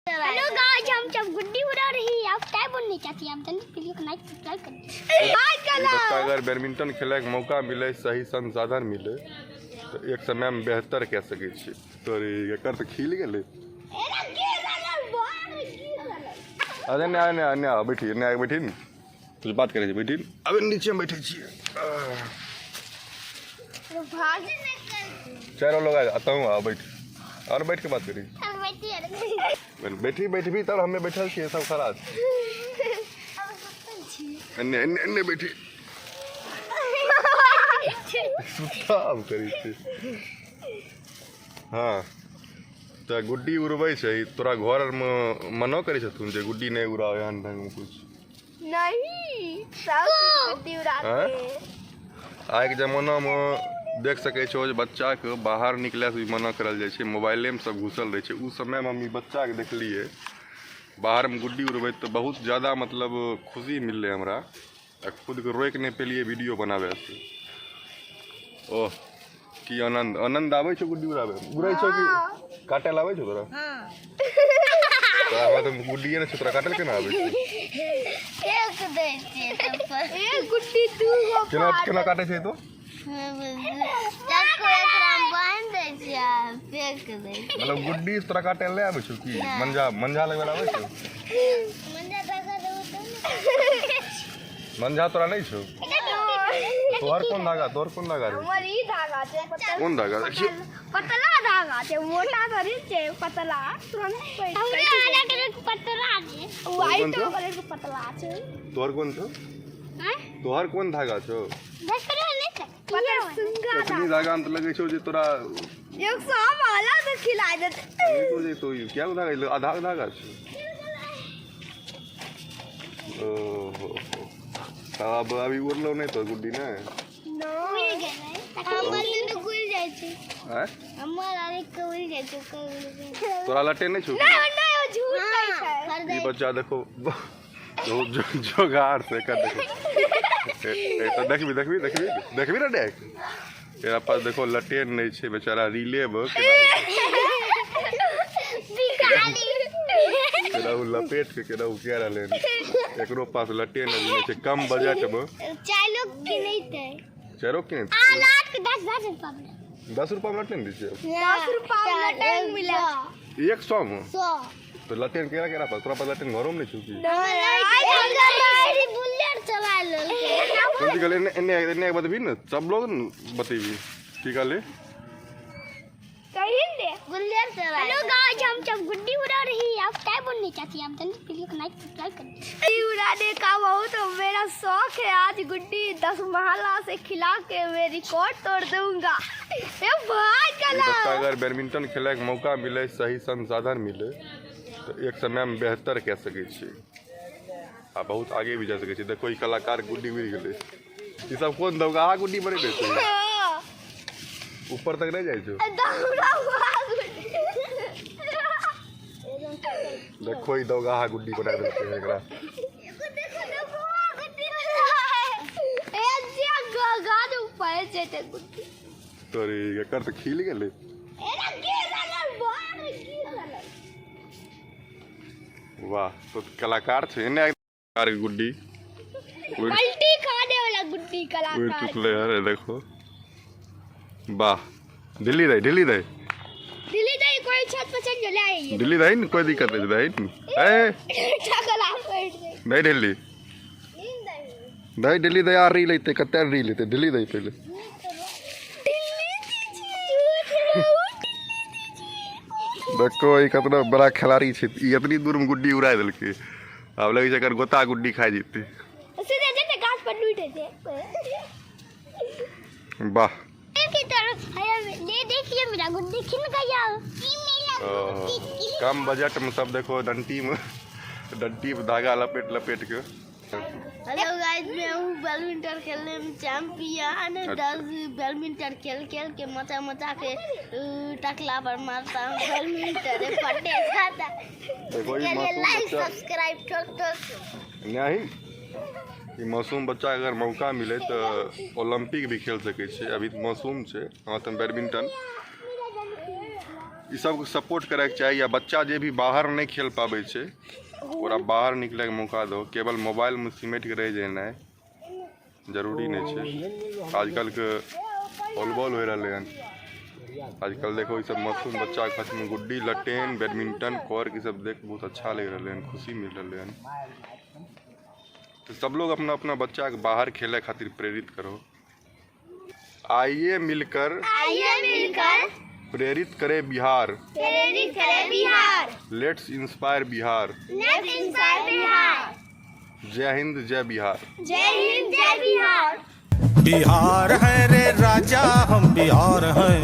Hello guys, हम सब गुड्डी उड़ा रही है। आप क्या बोलने चाहती हैं? आप जल्दी वीडियो को लाइक सब्सक्राइब कर दीजिए। ई बच्चा अगर बैडमिंटन खेलैके मौका मिले, सही संसाधन मिले, तऽ एक समयमे बेहतर कए सकै छै। तोरी, एकर तऽ खिल गेलै। अरे नहि नहि नहि, बैठी नहि, बैठी ने, कुछ बात करै छै, बैठी। अबे नीचे बैठे छियै। चारो लोग आ, तहूँ आ, बैठ और बैठ के बात करी। बैठी बैठबी तब हमे बैठल छियै, सब खड़ा छै। एन्ने एन्ने एन्ने बैठी, सुताब करै छै। हँ, तऽ गुड्डी उड़बै छै। तोरा घरमे मनो करै छथुन जे गुड्डी नहि उड़ाओ, एहन ढङ्गमे किछु? नहीं, सब गुड्डी उड़ाते हैं? हैं। आइके जमानामे देख सकै छहो जे बच्चाके बाहर निकलैसँ भी मना करल जाइ छै, मोबाइलेमे सब घुसल रहै छै। ओ समयमे हम ई बच्चाके देखलियै बाहरमे गुड्डी उड़बैत, तऽ बहुत ज्यादा मतलब खुशी मिललै हमरा आ खुदके रोकि नहि पेलियै वीडियो बनाबैसँ। ओह, की आनन्द आनन्द आबै छौ गुड्डी उड़ाबै। उड़ै छौ कि काटै लए आबै छौ तोरा? तोरा हमरा तऽ गुड्डिए नहि छौ, तोरा काटल केना आबै छै? फेंक दै छियै तब पर। एक गुड्डी दू गो। केना केना काटै छै तो? चाकू एकरा बान्हि दै छियै आ फेंक दै छियै। मतलब गुड्डी तोरा काटै लए नहि आबै छौ की? मंजा मंजा लगबै लए आबै छौ? मंजा धागा देबो तब ने। मंझा तोरा नहि छौ? तोहर कोन धागा, तोहर कोन धागा रहै? हमर ई धागा छै पतला। कोन धागा देखियौ। पतला धागा छै, मोटा थोड़ी छै, पतला तुरंत पैठ हमरे आला के पतला छै। व्हाइट कोन छौ? कलर के पतला छै। तोहर कोन छौ? हैं? तोहर कोन धागा छौ? देखलो नहि छै। पतला सुंगा। एतनी धागा मे तऽ लगै छौ जे तोरा एक सौ वाला तो खिला देते। नहीं तो जे तो क्या धागा, आधा धागा छौ। ओहो, तब अभी उड़लो नहि तो गुड्डी नहि? उड़ि गेलै। हमर दुनू उड़ि जाइ छै। आँय? हमर आर के उड़ि जाइ छै, ओकर उड़ि जाइ छै। तोरा लटे नहि छौ की? नहीं नहीं, वो झूठ नहीं छै। ई बच्चा देखो, बहुत जोगाड़ से कर देखो। ए तो देखबी देखबी देखबी देखबी ना, देख, तेरा पास देखो लटेन नहीं छे, बेचारा रिले में भिखारी। केना उ लपेट के केना उ कए रहलै हन। एकरो पास लटेन अभी नहीं छै, कम बजट में। चालो किनैतै। चारो के? आ लाख के 10 10 रुपा में। 10 रुपा में लटेन दै छै? 10 रुपा में लटेन मिला। 100 में। 100। तो लटेन केरा केरा पास? तोरा पास लटेन घरो में नहीं छौ की? बुलेट चला लेलकै। कोन चीज कहले? एने एने एने बतबी ने, सब लोग ने बतेबी की कहले। कहीं दे। बुलेट चला। हेलो गाइस, हम सब गुड्डी उड़ा रही है। आप क्या बोलने चाहती हैं? आप जल्दी वीडियो को लाइक सब्सक्राइब कर दीजिए। गुड्डी उड़ाने का बहुत मेरा शौक है। आज गुड्डी 10 महला से खिला के मैं रिकॉर्ड तोड़ दूंगा। ए भाई। ई बच्चा कला अगर बैडमिंटन खेलैके मौका मिले, सही संसाधन मिले, तऽ एक समयमे बेहतर कए सकै छै आ बहुत आगे भी जा सकै छै। देखो, ई कलाकार गुड्डी उड़ि गेलै। ई सब कोन दौगाहा गुड्डी बनेने छै? ऊपर तक नहि जाइ छौ। दौड़ा हुआ गुड्डी। देखो, ई दौगाहा गुड्डी बना देलकै एकरा। देखो देखो, गुड्डी। ए जे गाज ऊपर जेते गुड्डी। तोरी, एकर तऽ खिल गेलै। एरा गिर रहलै, बाहर गिर रहलै। वाह, तो कलाकार छै। एने कलाकार के गुड्डी उड़ि पलटी खाने वाला गुड्डी उड़ि कलाकार। चुकलै। अरे देखो, वाह! ढिल्ली दही, ढिल्ली दही। दिल्ली जाई, कोई छत पर चल चले आइए। ढिल्ली दही ने, कोई दिक्कत नहीं, दही ने। ए टकला पड़ जाए। नहीं, ढिल्ली दही, ढिल्ली दही। आ रील अइतै, कते रील अइतै? ढिल्ली दही पहिले। दिल्ली दीजिए, देखो, ई कतना बड़ा खिलाड़ी छै। ई एतनी दूर में गुड्डी उड़ा देलकै। आब लगै छै एकर गोता गुड्डी खा जेतै। सीधे जेते गाछ पर टूटे छै। वाह! की तरफ है, ले देखिए, मेरा गुड्डी खिल गया। मेरा गुड्डी खिल कम बजट में सब देखो, डंटी में, डंटी में धागा लपेट लपेट के। हेलो गाइस, मैं हूँ बैडमिंटन खेलने में चैंपियन। 10 बैडमिंटन खेल खेल के मचा मचा के टकला पर मारता हूँ बैडमिंटन, फटे जाता। देखो, ई चलिए, मासूम लाइक बच्चा सब्सक्राइब ठोक ठोक। नहीं, ई मासूम बच्चा अगर मौका मिले तऽ ओलम्पिक भी खेल सकै छै। अभी तऽ मासूम छै। हाथमे बैडमिंटन। ई सबके सपोर्ट करैके चाही। आ बच्चा जे भी बाहर नहि खेल पाबै छै ओकरा बाहर निकलैके मौका दहो। केवल मोबाइलमे सिमटिके रहि जेनाइ जरूरी नहि छै। आजकलके हॉलबॉल होइ रहलै हन। आजकल देखो ई सब मासूम बच्चाके हाथमे गुड्डी, लटेन, बैडमिंटन, कॉर्क, ई सब देख बहुत अच्छा लागि रहलै हन, खुशी मिल रहलै हन। तऽ सब लोग अपना अपना बच्चाके बाहर खेलै खातिर प्रेरित करो। आइए मिलकर, आइए मिलकर प्रेरित करे बिहार, प्रेरित करे Bihar. Let's inspire Bihar. Let's inspire Bihar. जय हिंद, जय बिहार। जय हिंद, जय बिहार। बिहार है रे राजा, हम बिहार हैं।